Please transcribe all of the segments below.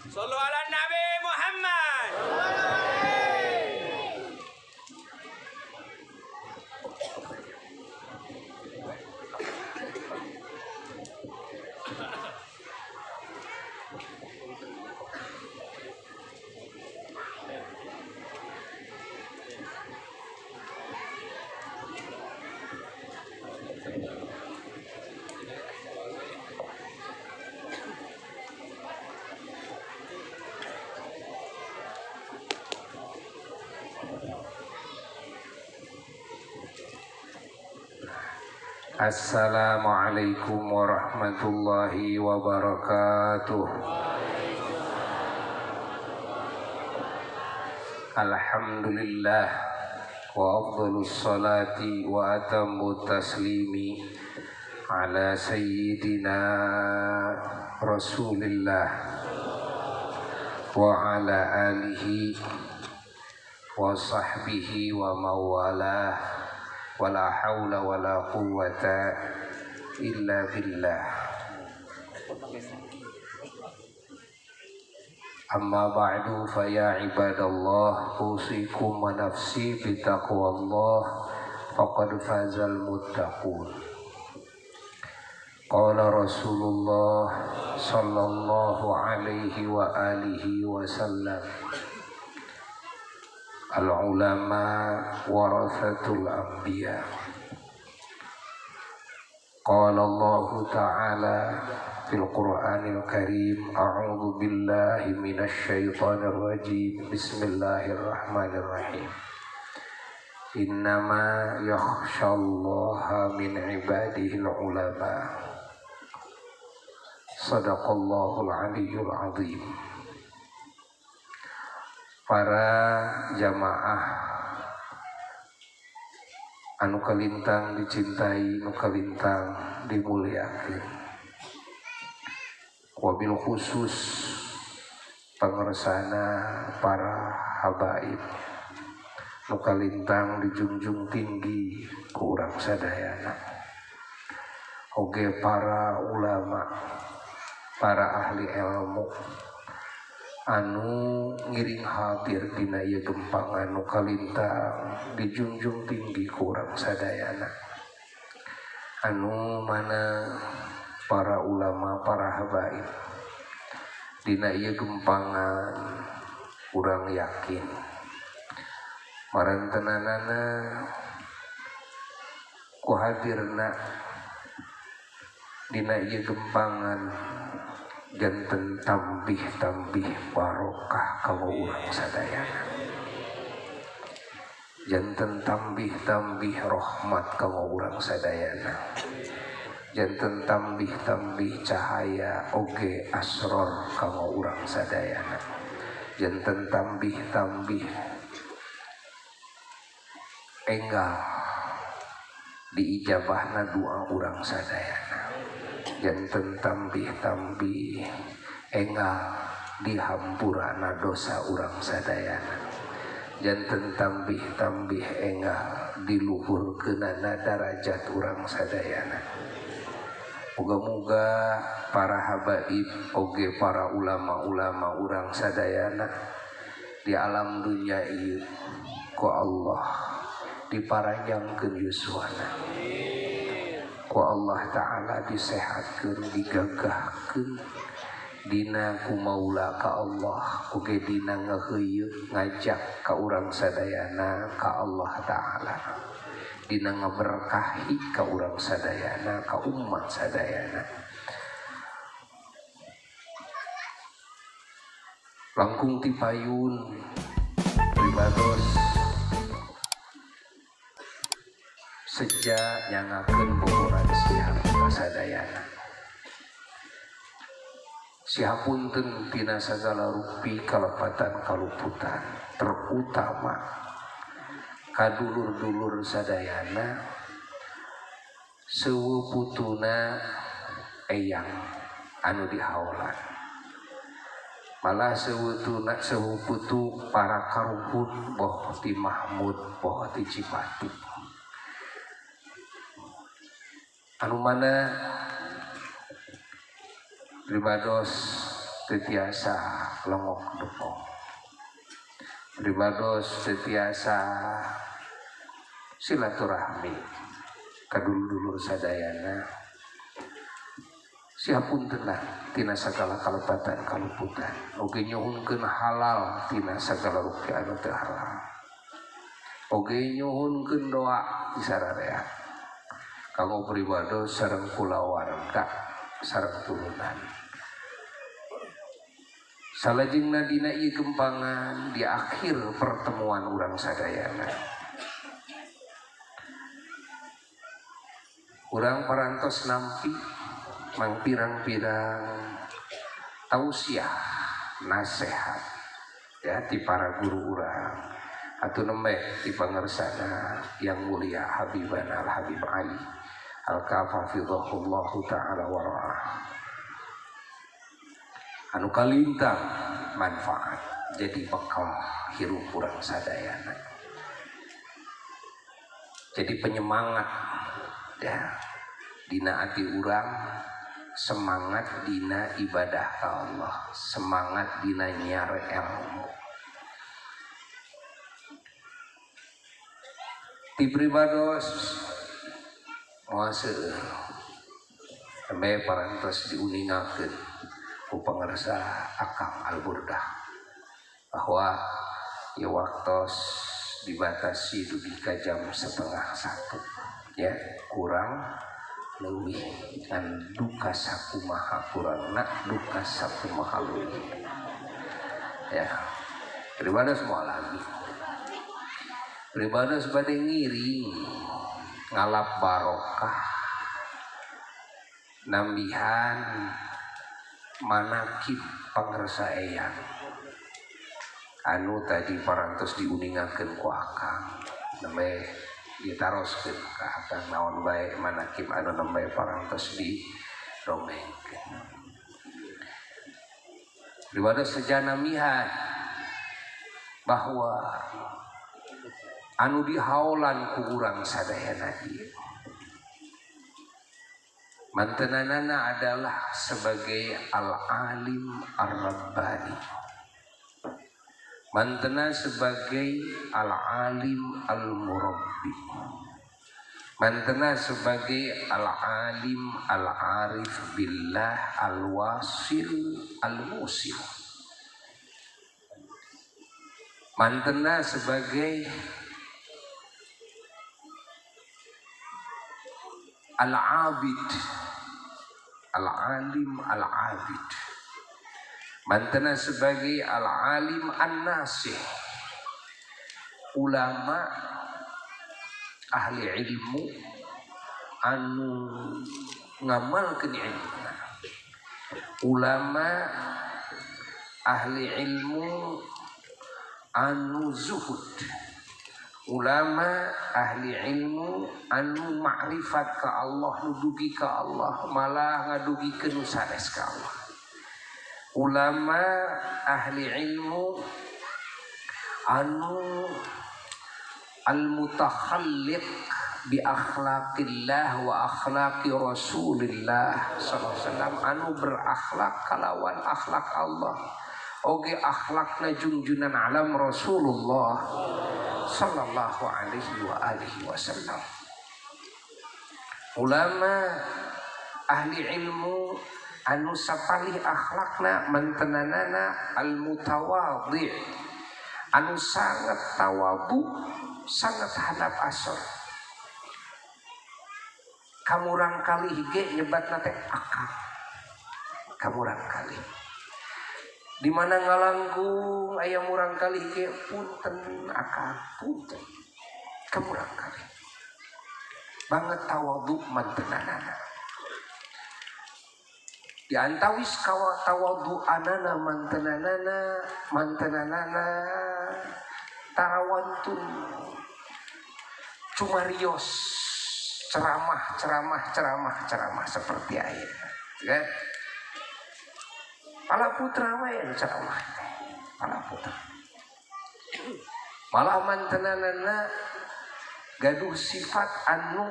Sallu ala Nabi Muhammad. Assalamualaikum warahmatullahi wabarakatuh. Alhamdulillah wa afdhalus salati wa atammu taslimi ala sayyidina Rasulillah wa ala alihi wa sahbihi wa mawalah. Wala hawla wala quwwata illa billah. Amma ba'du fa ya ibadallah usikum wa nafsi bitaqwallah faqad fazal muttaqun. Qala Rasulullah sallallahu alaihi wa alihi wasallam, al-ulama warathatul anbiya. Qala Allah ta'ala fil Qur'anil Karim, a'udzu billahi minasy syaithanir rajim. Bismillahirrahmanirrahim. Innama yakhsyallaha min ibadihil ulama. Sadaqallahul aliyyul azim. Para jamaah anu kalintang dicintai, anu kalintang dimuliakeun, wabil khusus pangersana para habaib nu kalintang dijunjung tinggi ku urang sadayana, oge para ulama, para ahli ilmu anu ngiring hadir dina ieu gempangan nu kalintang dijunjung tinggi ku urang sadayana, anu mana para ulama, para habaib dina ieu gempangan urang yakin marantenanana ku hadirna dina ieu gempangan janten tambih-tambih barokah kanggo urang sadayana, janten tambih-tambih rahmat kanggo urang sadayana, janten tambih-tambih cahaya oge asror kanggo urang sadayana, janten tambih-tambih enggal diijabahna doa urang sadayana, janten tambih-tambih enggal dihampurana dosa urang sadayana, janten tambih-tambih enggal diluhurkeunana darajat urang sadayana. Muga-muga para habaib oge para ulama-ulama urang sadayana di alam dunia ieu ku Allah diparanjangkeun yuswana, ku Allah Ta'ala disehatkeun, digagahkeun dina ku maula ka Allah, oge dina ngaheuyeut ngajak ka urang sadayana ka Allah Ta'ala, dina ngaberkahi ka urang sadayana, ka umat sadayana. Langkung ti payun pribados seja nyangakeun boboran siap ka sadayana. Sihapunten tina sagala rupi kalepatan kaluputan, terutama kadulur-dulur sadayana sewu putuna eyang anu dihaolan, malah sewu putu para karuhun boh ti Mahmud boh ti Cipati, anu mana pribados teu tiasa longok depong, pribados teu tiasa silaturahmi ka dulur-dulur sadayana. Siapunten lah tina sagala kalepatan kaluputan, oge nyuhunkeun halal tina sagala rupi anu teu halal, oge nyuhunkeun doa di sararea kanggo pribados sareng kulawarga sareng turunan. Salajengna dina ieu gempangan di akhir pertemuan urang sadayana, urang parantos nampi mangpirang-pirang tausiah nasihat ya ti para guru urang atau nembe ti pangersana yang mulia Habibana Al Habib Ali Al-Kafafidhahullahu ta'ala wara'ah, anu kalintang manfaat jadi bekal hirup urang sadayana, jadi penyemangat ya dina ati urang, semangat dina ibadah ka Allah, semangat dina nyare ilmu. Ti pribados moal seueur nembe parantos diuningakeun ku pangersa Akang Al-Burdah bahwa ieu waktos dibatasi dugi ka jam 12:30 ya, kurang leuwih ngan duka sakumaha kurangna duka sakumaha leuwih ya. Pribados moal lagi, pribados bade ngiring ngalap barokah nambihan manakib pangersa eyang anu tadi parantos diuningakeun ku akang, nembe ditaroskeun ka akang naon bae manakib anu nembe parantos diromengkeun. Pribados sejana mihan bahwa anu dihaolan ku urang sadayana ieu mantenanana adalah sebagai al-alim ar-rabbani, mantena sebagai al-alim al-murabbi, mantena sebagai al-alim al-arif billah al-wasil al-musil, mantena sebagai al-abid, al-alim al-abid, mantena sebagai al-alim an-nasih, ulama ahli ilmu anu ngamalkeun ilmuna, ulama ahli ilmu anu zuhud, ulama ahli ilmu anu makrifat ka Allah, nudugi ka Allah, malah ngadugikeun nu sanes ka Allah, ulama ahli ilmu anu al-mutakhalliq bi akhlaqillah wa akhlaqi Rasulillah sallallahu alaihi wasallam, anu berakhlak kalawan akhlak Allah oge akhlakna junjunan alam Rasulullah sallallahu alaihi wa alihi wasallam. Ulama ahli ilmu anu sapalih akhlakna mantenanana al-mutawadhi, anu sangat tawabu, sangat handap asor, kamurang kalih ge nyebatna teh akang, kamurang kalih di mana ngalangkung aya murang kalih ge punten akang, punten kamurang kalih banget tawadhu mantenanana. Di antawis kawa tawadhu anana mantenanana, mantenanana tarawantun cumarios ceramah ceramah ceramah ceramah seperti ayeuna kan. Pala putra wae ceramah teh, pala putra malah mantenanana gaduh sifat anu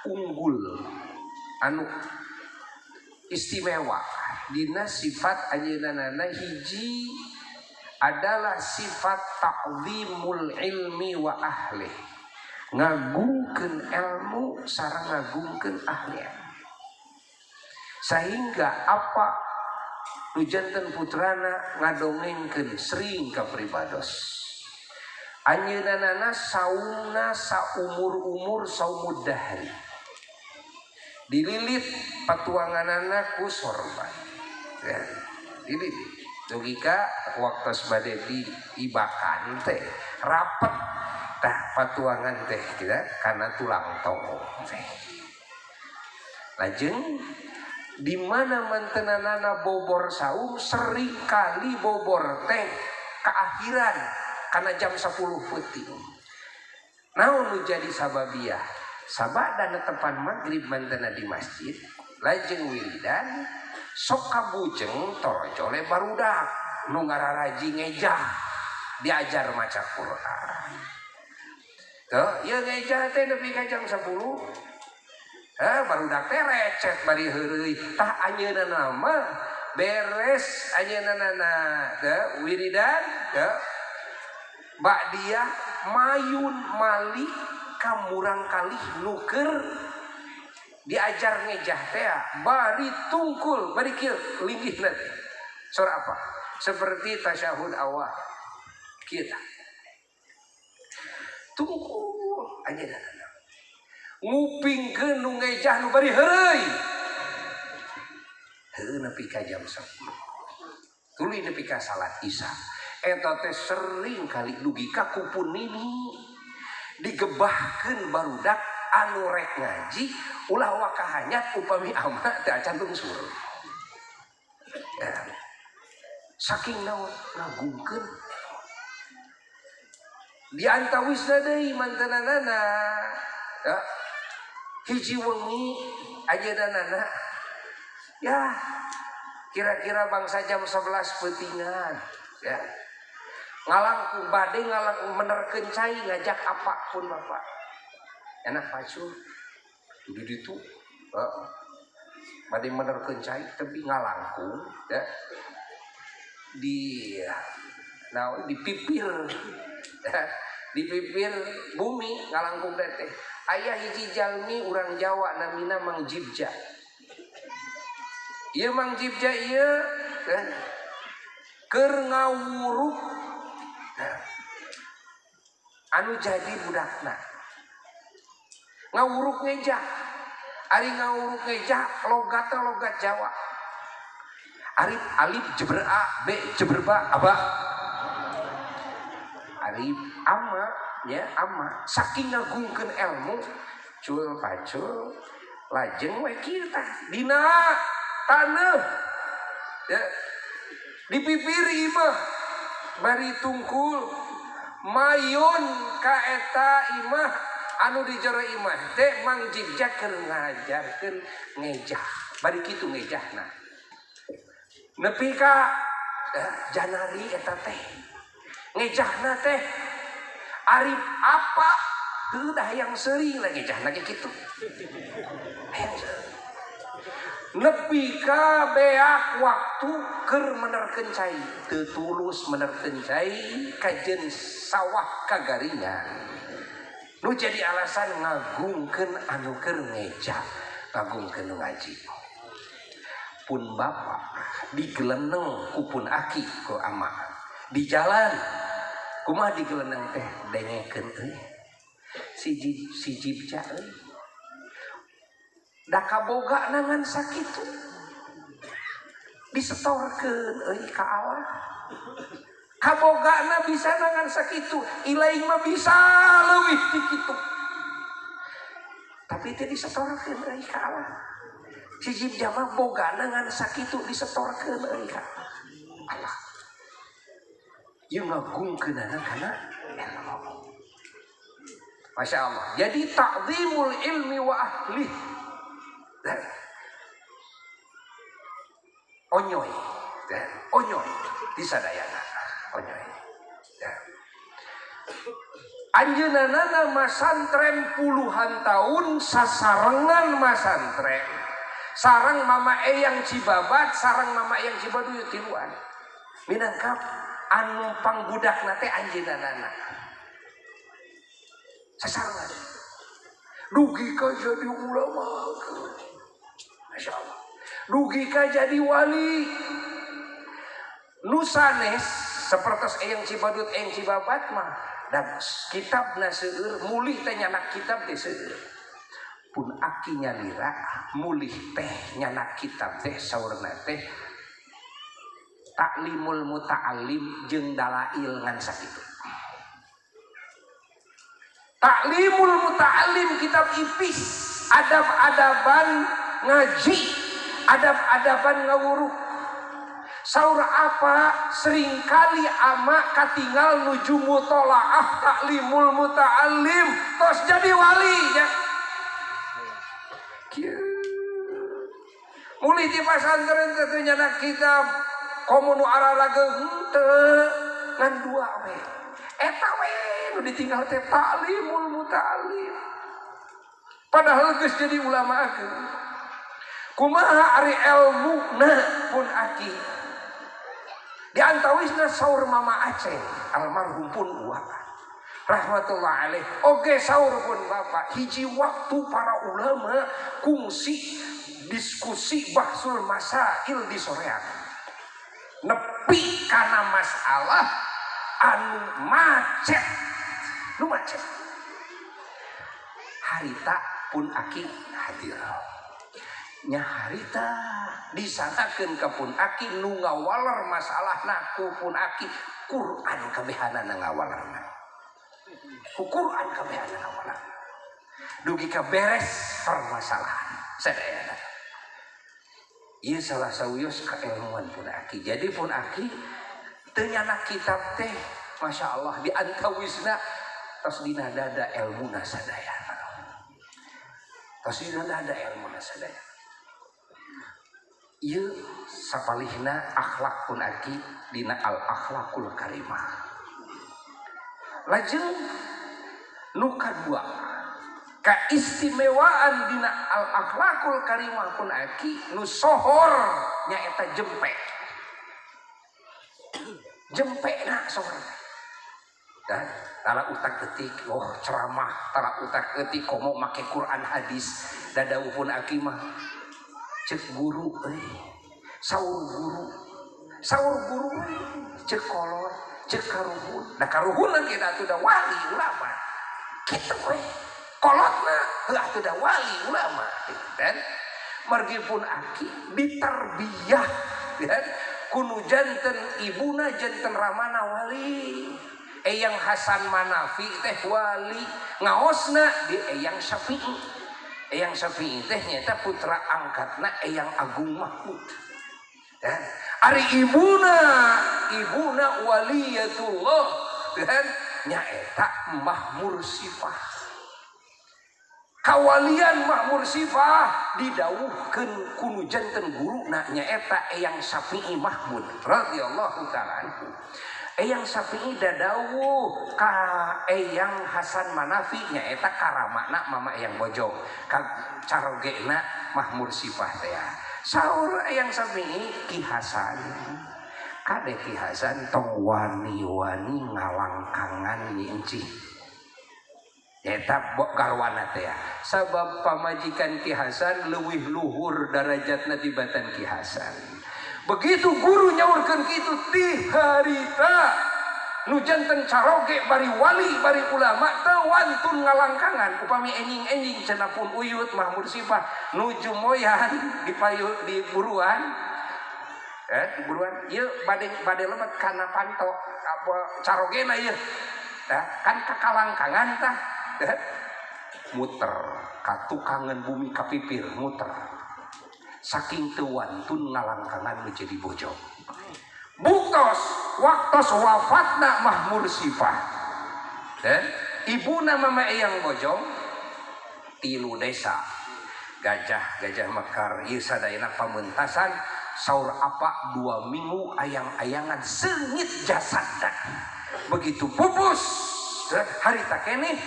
unggul, anu istimewa. Dina sifat anjeunna hiji adalah sifat ta'zimul ilmi wa ahli. Ngagungkeun ilmu sareng ngagungkeun ahli. Sehingga apa nu janten putrana ngadongengkeun sering ka pribados. Anjeunna saumna saumur-umur saumud dahri. Dililit patuanganana ku sorban. Ya, dililit. Logika waktu bade diibakan teh rapet tah patuangan teh kita karena tulang tongkol teh. Lajeng di mana mantenanana bobor saum sering kali bobor teh keakhiran karena jam 10 peuting. Naon nu jadi sababiah? Sabada netepan magrib mantena di masjid lajeng wiridan sok kabujeng torojole barudak nu ngararaji ngejah diajar maca Quran. Tuh, ieu ngejah teh nepi ka jam 10. Barudak teh recet bari heureuy. Tah anjeunna mah beres anjeunna teh wiridan teh ba'diyah mayun malik kamurang kalih nuker diajar ngejah teh bari tungkul bari kieu linggihna teh. Sora apa? Seperti tasyahud awal kita. Tungkul anjeunna ngupingkeun nu ngejah nu bari heureuy. Heueuh nepi ka jam 10. Tuluy nepi ka salat Isya. Eta teh sering kali dugi ka kupun nini digebahkeun barudak anu rek ngaji ulah wakahanyat upami ama teh acan tungsur. Ya. Saking naon ngagungkeun di antawisna deui mantenanana ya. Hiji wengi ajeunana ya kira-kira bangsa jam 11 peutingan ya. Ngalangkung bade ngalang menerkeun cai ngajak apapun bapak. Enak pacul. Di ditu bade menerkeun cai tapi ngalangkung ya. Di nah di pipir ya, di pipir bumi ngalangkung teh. Aya hiji jalmi urang Jawa namina Mang Jibja. Ieu Mang Jibja ieu ya, keur ngawuruk anu jadi budakna ngawuruk ngejah. Ari ngawuruk ngejah logatna logat Jawa. Arif alif jeber a b jeber ba aba. Arif ama ya ama saking ngagungkeun ilmu cul pacul lajeng we kieu tah dina taneuh ya di pipir imah bari tungkul mayun ka eta imah anu di jero imah teh Mang Jibja keur ngajarkeun ngejah bari kitu ngejahna nepi ka janari eta teh ngejahna teh arif apa heuh dah yang sering lah ngejahna ge kitu hayang seuring nepi ka beak waktu keur menerkeun cai teu tulus menerkeun cai kajeun sawah kagaringan nu jadi alasan ngagungkeun anu keur ngejah ngagungkeun nu ngaji pun bapak digeleneng ku pun aki ku ama di jalan kumaha digeleneng teh dengekeun euy si Jibja euy da kaboga nangan sakitu disetorkeun euy ka Allah kabogana bisa nangan sakitu ilaing mah bisa leuwih ti kitu tapi teu disetorkeun euy ka Allah si Jibja mah bogana ngan sakitu disetorkeun euy ka Allah ieu ngagungkeunana kana ilmu. Masya Allah. Jadi ta'zimul ilmi wa ahli. Onyoy, onyoy di sadayana, onyoy. Anjeunna masantren puluhan tahun sasarengan masantren. Sareng Mama Eyang Cibabat, sareng Mama Eyang Cibaduyut tiluan. Minangka anu pangbudakna teh anjeunna. Sasarengan. Dugi ka jadi ulama. Masya Allah. Dugi ka jadi wali. Nu sanes sapertos Eyang Cibaduyut, Eyang Cibabat mah dan kitabna seueur, mulih teh nyanak kitab teh seueur. Pun aki nyalira mulih teh nyanak kitab teh saurna teh taklimul muta'allim jeung dalail ngan sakitu. Taklimul muta'allim kitab ipis, adab-adaban ngaji, adab-adaban ngawuruk. Saur apa seringkali ama katinggal nuju mutolaah taklimul muta'allim tos jadi wali ya. Mulih di pasantren teh nyanak kitab komo nu ararageung henteu ngan dua we. Eta we nu ditinggal teh taklimul muta'allim. Padahal geus jadi ulama akeun. Kumaha ari elmuna pun aki. Di antawisna saur Mama Aceh almarhum pun uwa rahmatullah alaih. Oge saur pun bapak hiji waktu para ulama kungsi diskusi bahsul masail di sorean. Nepi kana masalah anu macet. Nu macet. Harita pun aki hadir. Nya harita disanakeun ka pun aki nu ngawaler masalahna ku pun aki Quran kabehanana ngawalerna. Ku Quran kabehanana ngawalerna. Dugi ka beres permasalahan sadayana. Ieu salah sawios kailmuan pun aki. Jadi pun aki teu nyanak kitab teh Masya Allah di antawisna tos dina dada elmuna sadayana. Tos dina dada elmuna sadayana. Ieu sapalihna akhlak pun aki dina al akhlakul karimah. Lajeng nu kadua kaistimewaan dina al akhlakul karimah pun aki nu sohor nyaeta jempe. Jempe na sohor. Dan tala utak ketik oh ceramah, tala utak ketik komo make Quran hadis dadawuh pun aki mah cek guru euy, saur guru cek kolot, cek karuhun. Da karuhun ge atuh da wali ulama. Kitu we. Kolotna heuh atuh da wali ulama. Dan margi pun aki ditarbiyah dan kunu janten ibuna janten ramana wali. Eyang Hasan Manafi teh wali, ngaosna di Eyang Syafi'i. Eyang Syafi'i teh nyaeta putra angkatna Eyang Agung Mahmud. Dan ari ibuna, ibuna waliyatullah dan nyaeta Mbah Mursifah. Kawalian Mbah Mursifah didawuhkeun kunu janten guruna nyaeta Eyang Syafi'i Mahmud radhiyallahu taala anhu. Eyang Syafi'i dadawuh ka Eyang Hasan Manafi nyaeta karamana Mama Eyang Bojong ka carogena Mbah Mursifah teh. Saur Eyang Syafi'i Ki Hasan kade Ki Hasan tong wani-wani ngalangkangan nyi encih. Nyaeta garwana teh. Sabab pamajikan Ki Hasan leuwih luhur darajatna tibatan Ki Hasan. Begitu guru nyaurkeun kitu ti harita nu janten caroge bari wali bari ulama teu wantun ngalangkangan upami enjing-enjing cenah pun uyut Mbah Mursifah nuju moyan di payu di buruan di buruan ieu bade bade lemet kana panto apa carogena ieu tah kan kakalangkangan tah muter ka tukangan bumi kapipir muter saking teu wantun ngalangkangan menjadi bojong. Buktos waktos wafatna Mbah Mursifah dan ibuna Mama Eyang Bojong tilu desa gajah gajah mekar ieu sadayana pamentasan saur apa 2 minggu ayang-ayangan seungit jasadna. Begitu pupus harita keneh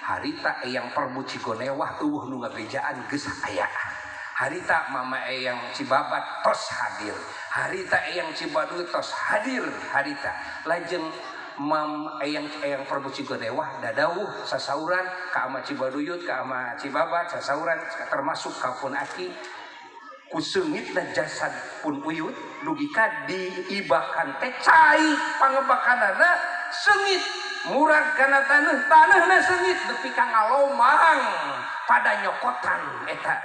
harita Eyang Prabu Cigonewah eueuh nu ngabejaan geus aya. Harita mama Eyang Cibabat tos hadir. Harita Eyang Cibaduyut tos hadir harita. Lajeng Mam Eyang Eyang Prabu Cigonewah dadawuh sasauran ka ama Cibaduyut ka ama Cibabat sasauran termasuk ka pun aki ku seungitna jasad pun uyut dugi ka diibakan teh cai pangebakanana seungit murag kana taneuh taneuhna seungit nepi ka ngalomang pada nyokotan eta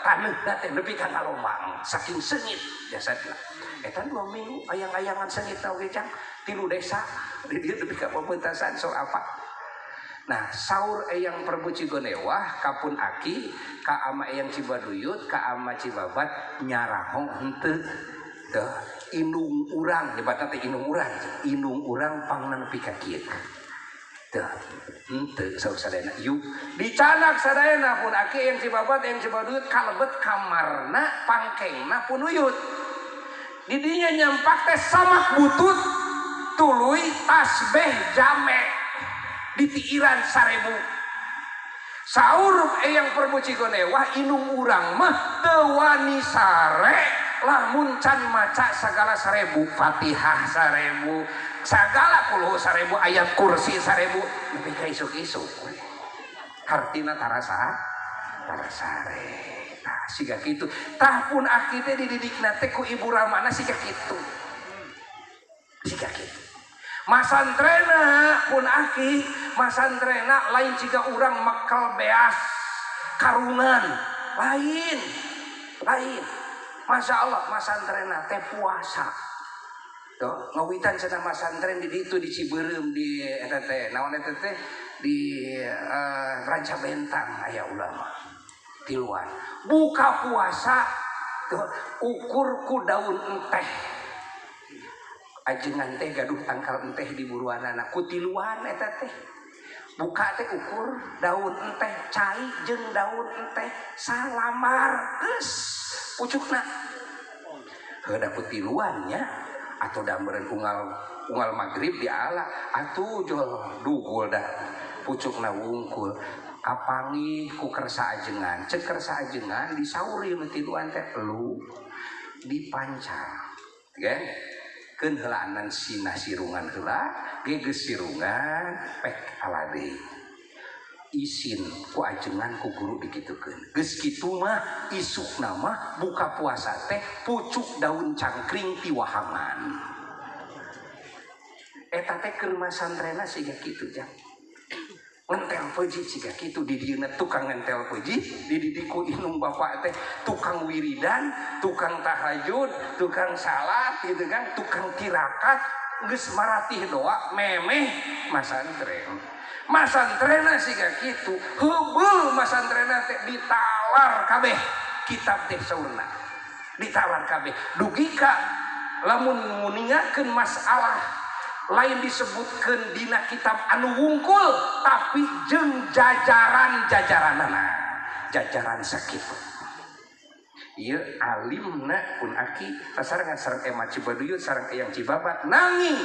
taneuhna teh nepi ka ngalomang saking seungit jasadna. Eta 2 minggu ayang-ayangan seungit oge cang tilu desa di dieu nepi ka pementasan sok apa. Nah, saur Eyang Prabu Cigonewah ka pun aki ka ama Eyang Cibaduyut ka ama Cibabat nyarahong henteu teh indung urang nyebatna teh indung urang pangna nepi ka kieu. Teh henteu saur sadayana yuk dicanak sadayana pun aki Eyang Cibabat Eyang Cibaduyut kalebet kamarna pangkengna pun uyut. Didinya nyampak teh samak butut tuluy tasbih jame ditiiran 1000. Saur Eyang Prabu Cigonewah indung urang mah teu wani sare lamun can maca sagala 1000, Fatihah 1000, sagala kulhu 1000, ayat kursi 1000 nepi ka isuk-isuk. Hartina tarasa tara sare. Nah, siga kitu. Tah pun aki teh dididikna teh ku ibu ramana siga kitu. Siga kitu. Masantrena pun aki, masantrena lain siga urang mekel beas karungan, lain. Lain. Masya Allah masantrena teh puasa. Tuh, ngawitan cenah masantren di ditu di Cibeureum di eta teh, naon eta teh di Ranca Bentang aya ulama. Tiluan. Buka puasa tuh, ukur ku daun enteh. Ajengan teh gaduh tangkal enteh di buruanana ku tiluan eta teh. Buka teh ukur daun enteh cai jeung daun enteh salamar geus pucukna. Heuh da ku tiluan nya atau da meureun unggal magrib diala atuh jol dugul dah pucukna wungkul. Kapanggih ku kersa ajengan, cek kersa ajengan disauri nu tiluan teh lu dipancar. Kan? Keun heulaanan sina sirungan heula, geus sirungan pek alade. Isin ku ajengan ku guru dikitukeun. Geus kitu mah isukna mah buka puasa teh pucuk daun cangkring ti wahangan. Eta teh keur masantrena siga kitu jang. Ngentel peji siga kitu di dieuna tukang ngentel peji dididik ku indung bapak teh tukang wiridan, tukang tahajud, tukang salat gitu kan, tukang tirakat geus maratih doa memeh masantren. Masantrena siga kitu, heubeul masantrena teh ditalar kabeh kitab teh saurna. Ditalar kabeh dugi ka lamun nguningakeun masalah lain disebutkan dina kitab anu wungkul tapi jeung jajaran-jajaranana jajaran sakitu ieu alimna pun aki sasarengan sareng Ema Cibaduyut sareng Eyang Cibabat nanging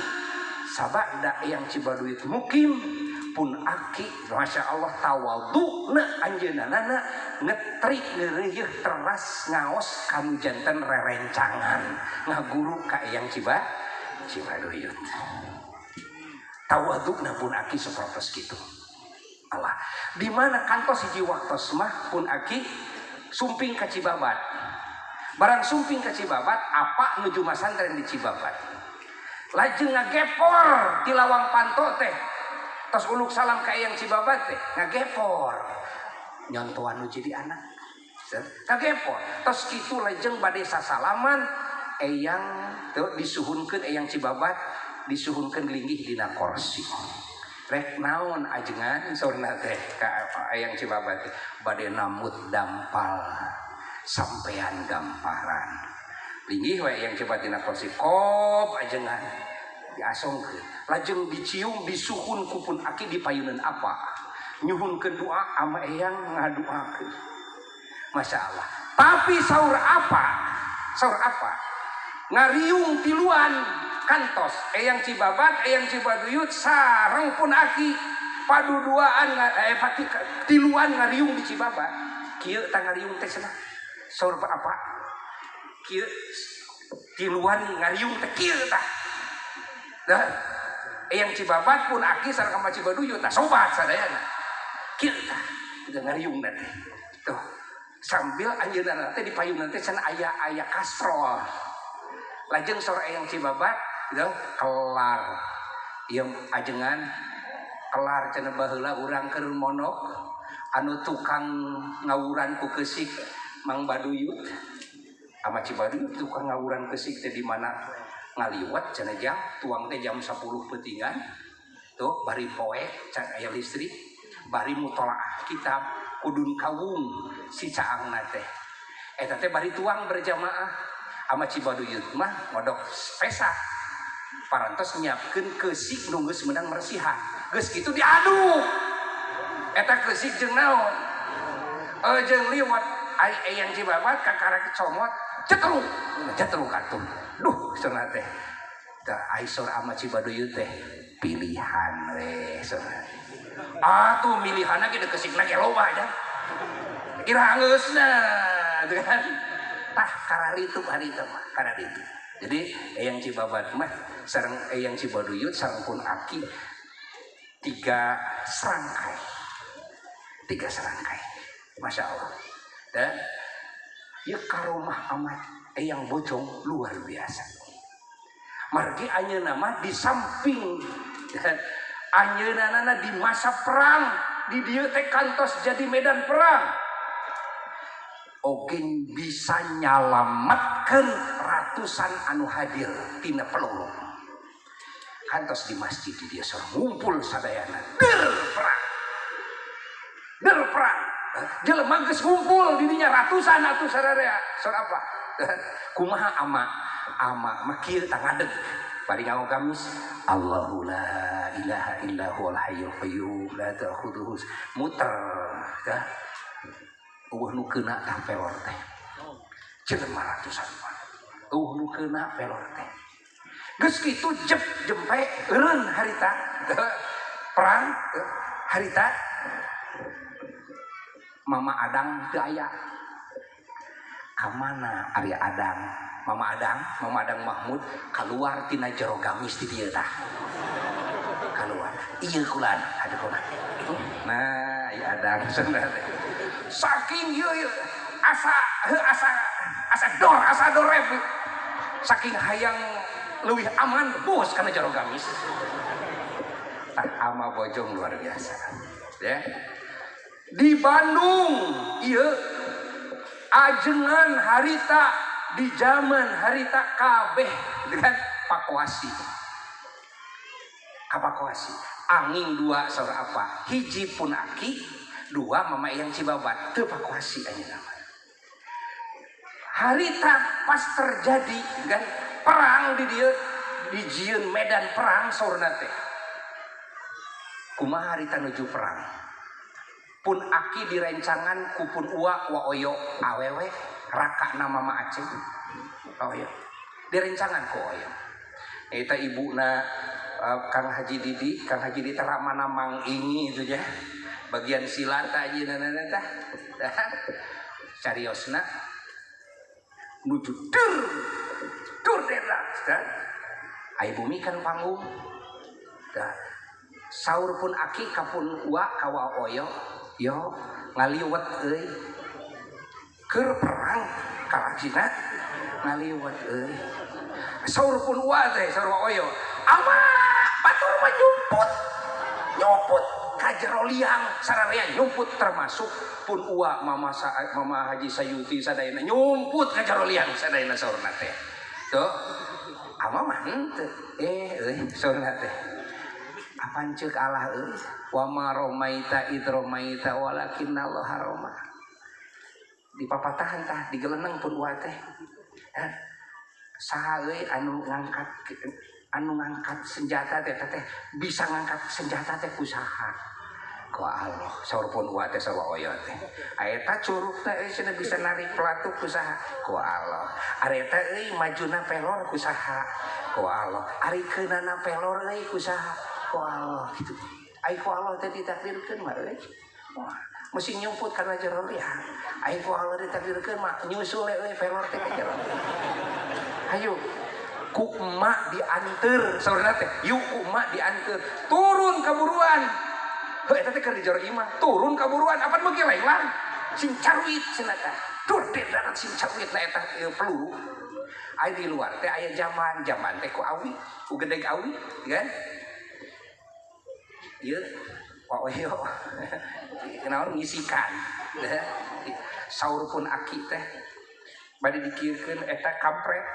sabada Eyang Cibaduyut mukim pun aki Masya Allah tawaduna anjeunana ngetrik ngeureuh teras ngaos kanu janten rerencangan ngaguru ka Eyang Cibaduyut. Tawadukna pun aki sapertos kitu. Allah. Di mana kantos hiji waktos mah pun aki sumping ka Cibabat. Barang sumping ka Cibabat apa nuju masantren di Cibabat. Lajeng ngagepor di lawang panto teh. Tos uluk salam ka Eyang Cibabat teh ngagepor. Nyontoan nu jadi anak. Ngagepor. Tos kitu lajeng bade sasalaman Eyang tuh disuhunkeun Eyang Cibabat disuhunkeun linggih dina kursi. Rek naon ajengan saurna teh ka Eyang Cibabat teh bade namut dampal sampean gamparan. Linggih we Eyang Cibabat dina kursi kop ajengan diasongkeun. Lajeng dicium disuhun ku pun aki dipayuneun apa? Nyuhunkeun doa ama Eyang ngadoakeun. Masya Allah. Tapi saur apa? Saur apa? Ngariung tiluan kantos Eyang Cibabat, Eyang Cibaduyut sareng pun aki paduduaan tiluan ngariung di Cibabat. Kieu tah ngariung teh cenah. Saur apa? Kieu tiluan ngariung teh kieu tah. Dah Eyang Cibabat pun aki sareng ama Cibaduyut tah sobat sadayana. Kieu tah teu ngariung teh. Tuh sambil anjeunna teh di payungan teh cenah aya kastrol. Lajeng saur Eyang Cibabat gitu kelar. Ieu ajengan kelar cenah baheula urang keur monok anu tukang ngawuran ku keusik Mang Baduyut. Ama Cibaduyut tukang ngawuran keusik teh di mana ngaliwat cenah jam tuang teh jam 10 peutingan tuh bari poek can aya listrik bari mutolaah kitab kudun kawung si caangna teh eta teh bari tuang berjamaah ama Cibaduyut mah ngodok pesa parantos nyiapkeun keusik nu geus meunang meresihan geus kitu diaduk eta keusik jeung naon jeung liwat ai Eyang Cibabat kakara kecomot cetruk cetruk atuh duh cenah teh tah ai saur ama Cibaduyut teh pilihan we cenah atuh milihanna ge deukesikna ge loba nya kira angeusna teu kan tah kararitu harita mah kararitu. Jadi Eyang Cibabat mah sareng Eyang Cibaduyut sareng pun aki tiga serangkai Masya Allah. Dan ya karomah amat Eyang Bojong luar biasa. Margi anjeunna mah di samping anjeunna di masa perang di dieu teh kantos jadi medan perang. Oge bisa nyalametkeun ratusan anu hadir tina peluru. Kantos di masjid di dia sorang ngumpul sadayana der perang. Der perang. Jelema geus ngumpul di dinya ratusan atuh sadaya. Sor apa? Kumaha ama ama mah kieu tah ngadeg. Bari nganggo gamis Allahu la ilaha illa huwal hayyul qayyum la ta'khudhuhu muter tah. Eueuh nu keuna tah pelor teh. Jelema ratusan mah. Eueuh nu keuna pelor teh. Geus kitu jep jempe eureun harita perang harita Mama Adang teu aya. Ka mana ari Adang? Mama Adang Mahmud kaluar tina jero gamis di dieu tah. Kaluar. Ieu kulan, ada kulan. Nah, ieu Adang cenah teh. Saking ieu asa heuh asa dor asa dorep. Saking hayang leuwih aman bos kana jero gamis. Tah ama Bojong luar biasa. Ya. Di Bandung ieu ajengan harita di zaman harita kabeh dengan pakuasi. Kapakuasi. Angin dua saur apa? Hiji pun aki, dua Mama Eyang Cibabat teu pakuasi anjeunna mah. Harita pas terjadi kan perang di dieu di jieun medan perang saurna teh. Kumaha harita nuju perang? Pun aki direncangan ku pun uwa wa oyo awewe raka na Mama Aceh. Oyo. Direncangan ku oyo. Eta ibuna Kang Haji Didi, Kang Haji Didi teh ramana Mang Ingi itu ya. Bagian silata ayeuna tah. Cariosna nuju dur dur dera. Ai bumi kan panggung. Tah saur pun aki kapun uwa kawa oyo yo ngaliwet euy keur perang kalajina ngaliwet euy saur pun uwa teh saur oyo ama batur mah nyumput nyumput ka jero liang sararea nyumput termasuk pun uwa mama mama Haji Sayuti sadayana nyumput ka jero liang sadayana saurna teh tuh ama mah henteu euy saurna teh apaan ceuk Allah euy wa ma romaita id romaita walakinna Allah roma di papatahan tah digeleneng pun uwa teh saha euy anu ngangkat senjata teh teh bisa ngangkat senjata teh ku saha ku Allah saur pun uwa teh saur oyo teh eta curug teh euy cenah bisa narik pelatuk ku saha ku Allah ari eta euy majuna pelor ku saha ku Allah ari keunana pelor euy ku saha ku Allah gitu. Ai ku Allah teh ditakdirkeun mah euy. Wah, Mesti nyumput kana jero liang. Aing ku haler ditakdirkeun mah nyusul we pelor teh ka jero. Hayu ku emak dianteur saurna teh. Yuk ku emak dianteur. Turun kaburuan. Heuh eta teh keur di jero imah. Turun kaburuan apan beuki lenglang. Sing caruit cenah tah. Tur darat sing caruit na eta peluru. Aya di luar teh aya zaman, zaman teh ku awi, ku gedeg awi, kan? Ieu Pak Oyo kenaon ngisikan. Saur pun aki teh bade dikirkeun eta kampret.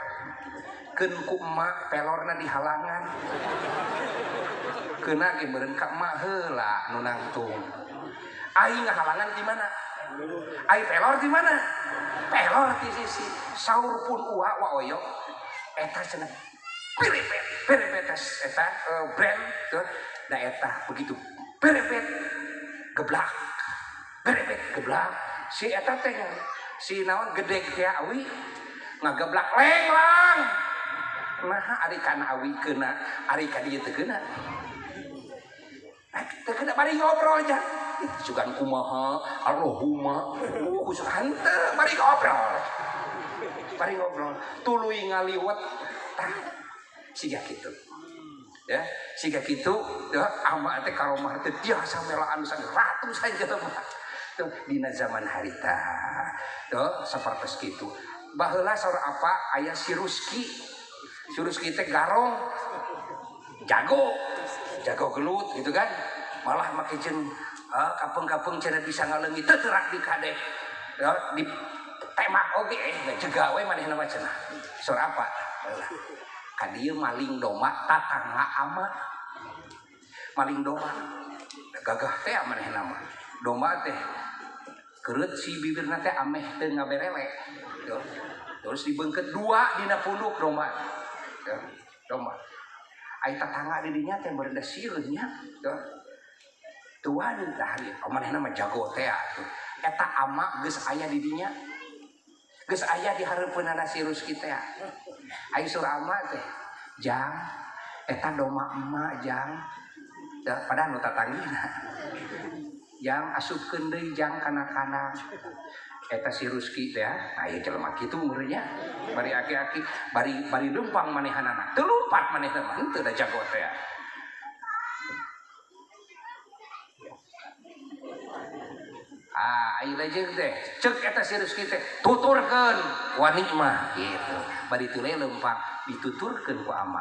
Keun ku emak pelorna dihalangan. Keuna ge meureun ka emak heula nu nangtung. Aing ngahalangan di mana? Ai pelor di mana? Pelor di sisi. Saur pun uwa wa oyo eta cenah piripet piripet eta brand tuh da eta begitu piripet geblak piripet geblak si eta teh si naon gedeg teh awi ngageblak lenglang naha ari kana awi keuna ari ka dieu teu keuna teu keuna bari ngobrol aja sugan kumaha Allahumma khusus henteu bari ngobrol tuluy ngaliwet tah siga kitu ya siga kitu ya ama teh karomah teh biasa melaan ratusan jelema tuh dina zaman harita tuh sapertos kitu baheula saur apa aya si Ruski si Ruski teh garong jago jago gelut gitu kan malah make jeung kapeung-kapeung cenah bisa ngaleungit teu terak di kade ya di tembak oge ngejega we manehna mah cenah saur apa ka dieu maling domba tatangga ama maling domba gagah teh manehna mah domba teh kereut si bibirna teh ameh teu ngaberele terus dibeungkeut dua dina punduk domba domba ai tatangga di dinya teh meureun da sieun nya tuan tah manehna mah jago teh atuh eta ama geus aya di dinya geus aya di hareupeunana si Ruski teh ai sur ama teh jang eta domba emak jang padahal nu tatanggina jang asupkeun deui jang kana kana eta si Ruski teh aya jelema kitu meureun nya bari aki-aki bari bari leumpang manehanana teu lumpat manehna mah henteu da jago teh. Ah, ayo lejeng teh, cek eta si Ruski teh, tuturkeun wani mah gitu. Bari teu leumpang dituturkeun ku ama.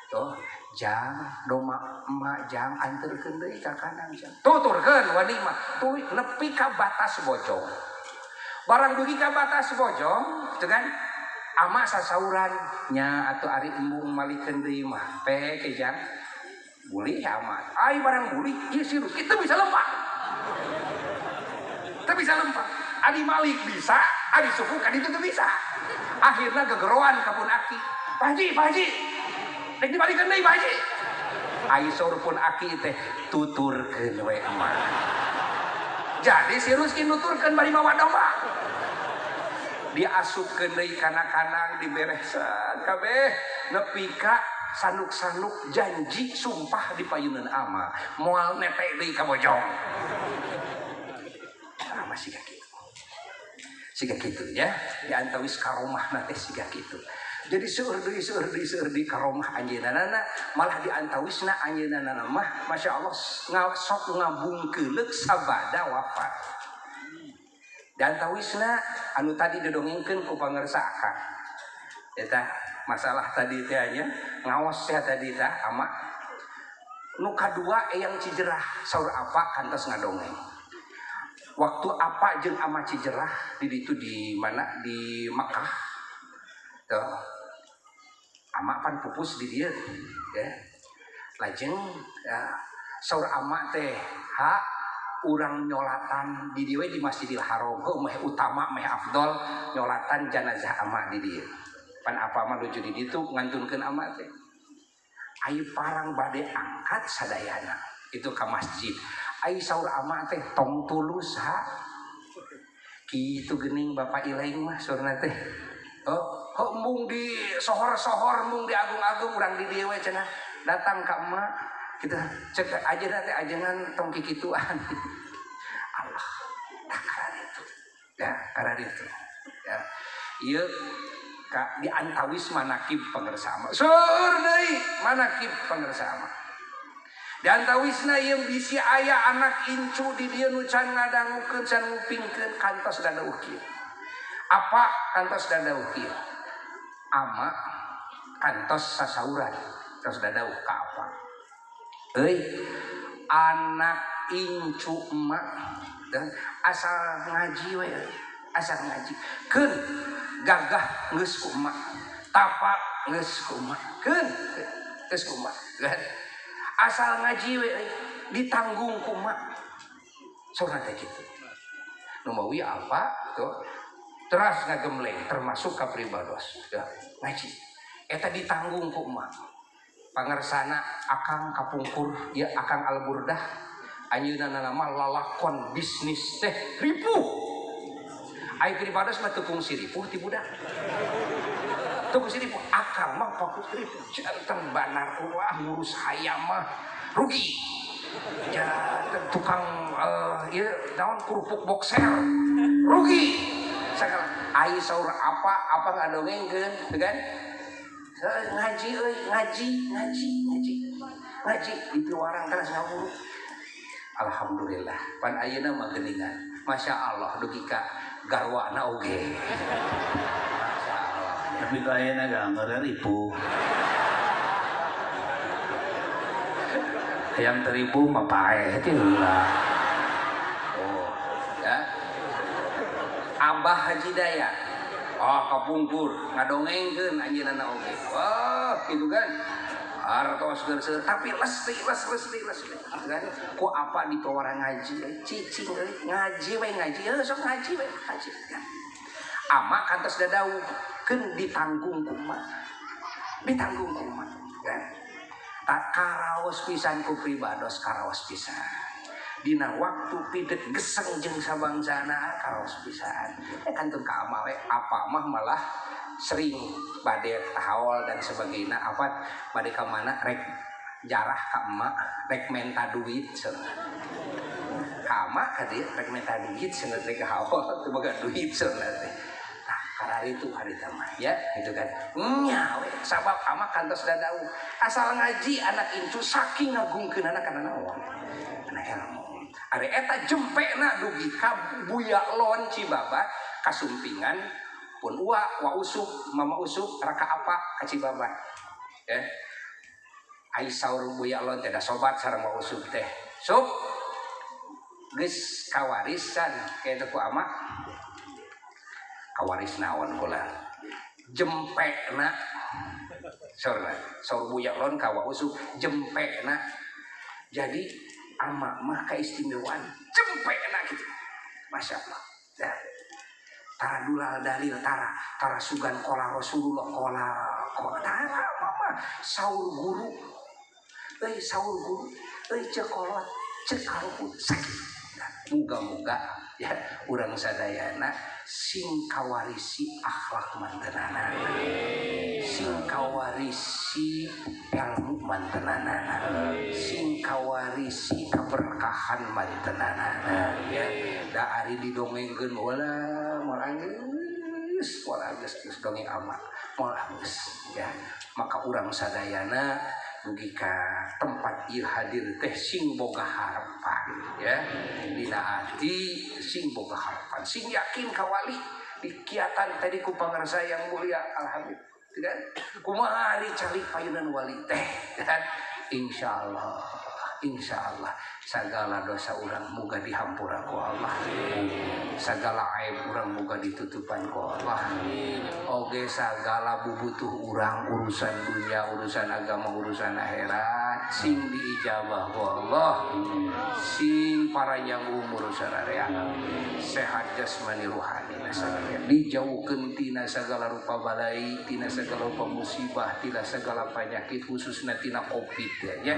Tuh, jang domba emak jang anterkeun deui ka kandang jang. Tuturkeun wani mah, tuluy nepi ka batas bojong. Barang dugi ka batas bojong, gitu kan? Ama sasauran nya atuh ari embung malikeun deui mah. Pe ke jang. Bulih ama. Ai barang bulih ieu si Ruski teu bisa lempang. Teu bisa lempang. Adi Malik bisa, adi suku kan itu tuh bisa. Akhirnya gegeroan ka pun aki. Pak Haji, Pak Haji. Rek dibalikeun deui Pak Haji. Ai saur pun aki teh tuturkeun we emak. Jadi si Ruski nuturkeun bari mawa domba. Diasupkeun deui kana kandang diberesan kabeh nepi ka sanuk-sanuk janji sumpah di payunan ama moal netek deui ka bojong. Ama siga kitu. Siga kitu ya, di antawis karomahna teh siga kitu. Jadi seueur deui karomah anjeunna malah di antawisna anjeunna mah Masya Allah sok ngabungkeuleuk sabada wafat. Di antawisna anu tadi didongengkeun ku pangersa akang. Eta masalah tadi teh nya ngaos teh tadi tah ama nu kadua eyang Cijerah saur apa kantos ngadongeng. Waktu apa jeung ama Cijerah di ditu di mana di Makkah tuh ama pan pupus di dieu ya lajeng ya, saur ama teh ha urang nyolatan di dieu di Masjidil Haram heuh meh utama meh afdol nyolatan janazah ama di dieu pan apa mah nuju di ditu ngantunkeun ama teh ai parang bade angkat sadayana itu ka masjid ai saur ama teh tong tulus ha kitu geuning bapak ilaing mah saurna teh oh mung di sohor-sohor mung di agung-agung urang di dieu we cenah datang ka emak kita cek aja teh ajengan tong kikituan Allah. Tah kararitu. Ya, kararitu. Ya. Ieu ka di antawis manakib pangersa ama. Seur deui manakib pangersa ama. Di antawisna ieu bisi aya anak incu di dieu nu can ngadangukeun can ngupingkeun kantos dadauh kieu. Apa kantos dadauh kieu? Ama kantos sasauran terus dadauh ka apa? Euy, anak incu emak dan asal ngaji we, asal ngaji. Keun gagah geus ku emak, tapa geus ku emak, keun geus ku emak. Asal ngaji we ditanggung ku emak. Saurna teh kitu. Nu mawi apa tuh teras ngagemleng termasuk ka pribados. Ya, ngaji. Eta ditanggung ku emak. Pangersana akang kapungkur ya akang Alburdah anjeunna nama lalakon bisnis teh ripuh. Ai pribados mah teu kungsi ripuh ti budak. Teu kungsi ripuh akang mah fokus ripuh. Janten banar wah ngurus hayam mah rugi. Janten tukang ieu naon kerupuk boxer rugi. Sagala ai saur apa apa ngadongengkeun teu kan? Ngaji euy, ngaji, ngaji, ngaji. Ngaji di piwarang terus ngawuru. Alhamdulillah. Pan ayeuna mah geuningan. Masya Allah dugi ka garwana oge. Masya Allah. Tapi ka ayeuna gambar ripuh. Hayang teripuh mah paeh teh heula. Oh, ya. Abah Haji Daya. Oh, kapungkur ngadongengkeun anjeunna oge. Wah, gitu kan. Artos keur tapi lesti lesti lesti kan. Ku apa di pawarang ngaji cicing euy, ngaji we ngaji heuh sok ngaji we ngaji kan. Ama kantos dadauh keun ditanggung ku emak. Ditanggung ku emak kan. Tak karaos pisan ku pribados karaos pisan. Dina waktu pidet geseng jeung sabangsana karaos pisan. Kantun ka ama we apa mah malah sering bade tahaul dan sebagainya apa bade ka mana rek jarah ka emak rek menta duit cenah. Ka ama ka dieu rek menta duit cenah rek haul teu boga duit cenah teh. Tah kararitu harita mah ya gitu kan. Nya we sabab ama kantos dadauh asal ngaji anak incu saking ngagungkeun anak kana naon. Kana ilmu. Ari eta jempekna dugi ka Buya Lon Cibabat kasumpingan pun uwa wa usuk mama usuk raka apa ka Cibabat ya. Ai saur Buya Lon teh da sobat sareng wa usuk teh sup geus kawarisan kitu ku ama kawaris naon kula jempekna saurna saur Buya Lon ka wa usuk jempekna jadi ama mah keistimewaan jempekna gitu. Masya Allah. Ya. Tara dulal dalil tara tara sugan kola Rasulullah kola kola tara mama saur guru euy saur guru euy cekolot cek karuput sakit. Muga-muga ya urang sadayana sing kawarisi akhlak mantenanana, sing kawarisi ilmu mantenanana, sing kawarisi keberkahan mantenanana ya. Da ari didongengkeun wala moal geus moal geus geus dongeng ama moal geus ya. Maka urang sadayana dugi ka tempat ieu hadir teh sing boga harapan ya. Dina ati sing boga harapan, sing yakin ka wali dikiatan tadi ku pangersa yang mulia alhamdulillah kan. Kumaha ari calik payunan wali teh kan. Insyaallah, insyaallah segala dosa urang moga dihampura ku Allah. Segala aib urang moga ditutupan ku Allah. Oge segala bubutuh urang urusan dunia, urusan agama, urusan akhirat sing diijabah ku Allah. Sing paranjang umur sararea, sehat jasmani ruhani sararea. Dijauhkeun tina segala rupa balai, tina segala rupa musibah, tina segala penyakit khususna tina Covid ya.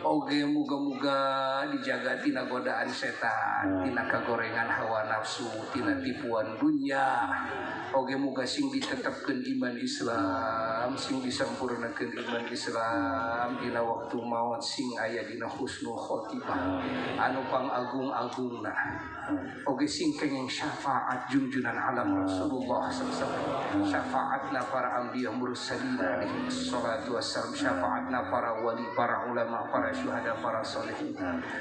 Oge Oge muga-muga dijaga tina godaan setan, tina kagorengan hawa nafsu, tina tipuan dunya. Oge muga sing ditetapkeun iman Islam, sing disampurnakeun iman Islam dina waktu maut sing aya dina husnul khotimah anu pangagung-agungna. Oge sing kenging syafaat junjunan alam Rasulullah sallallahu alaihi wasallam, syafaatna para anbiya mursalin alaihi salatu wassalam, syafaatna para wali, para ulama, para syuhada, para solehin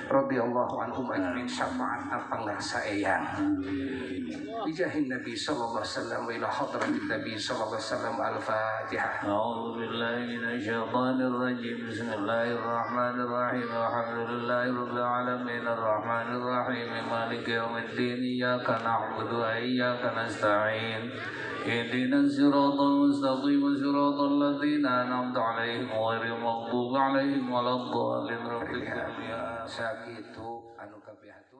radhiyallahu anhum ajmain, syafaatna pangarsa eyang bijahin Nabi sallallahu alaihi wasallam wa ila hadratin Nabi sallallahu alaihi wasallam. Al-Fatihah. A'udzu billahi minasyaitonir rajim. Bismillahirrahmanirrahim. Alhamdulillahirabbil alamin arrahmanir rahim maliki yaumiddin. Iyyaka na'budu wa iyyaka nasta'in. Ihdinas siratal mustaqim siratal ladzina an'amta 'alaihim ghairil maghdubi 'alaihim waladdallin. Rabbil Sakitu anu kabeh.